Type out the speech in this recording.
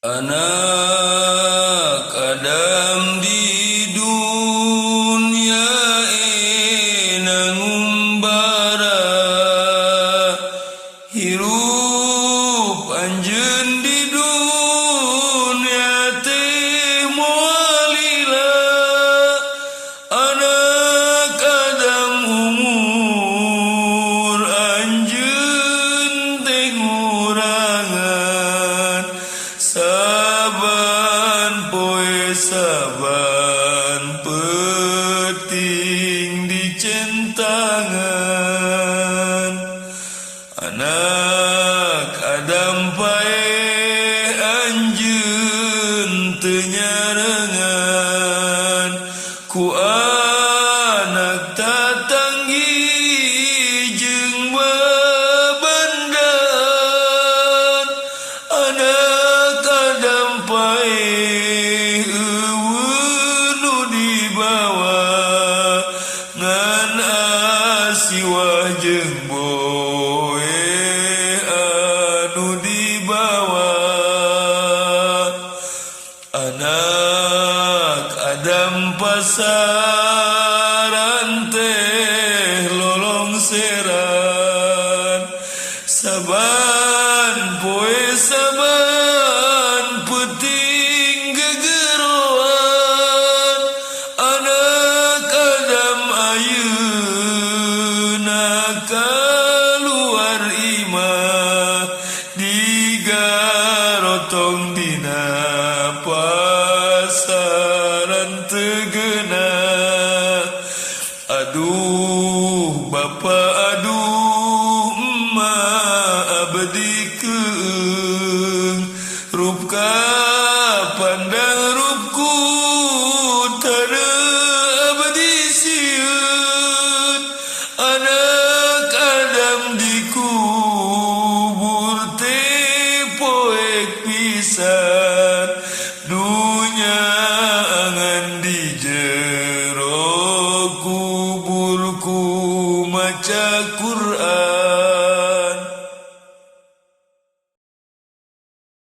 Anak Adam di dunia enangumbara, hirup anjeun di dunia teh moal lila. Anak Adam umur anjeun teh ngurangan, saban poe saban peuting dicentangan. Anak Adam paeh anjeun teu nyarengan, ku anak tatanggi jeung babandaan. Anak Adam paeh euweuh nu dibawa, ngan asiwah jeung boe anu dibawa. Anak Adam pasaran teh lolongseran, saban poe saban peuting gegeroan. Anak Adam ayeuna kaluar imah, digarotong dina pasaran teu geunah. Aduh bapa aduh emak abdi keung, rup kapandang rupku taneuh abdi sieun. Anak Adam dikubur teh poek pisan, dunya angan di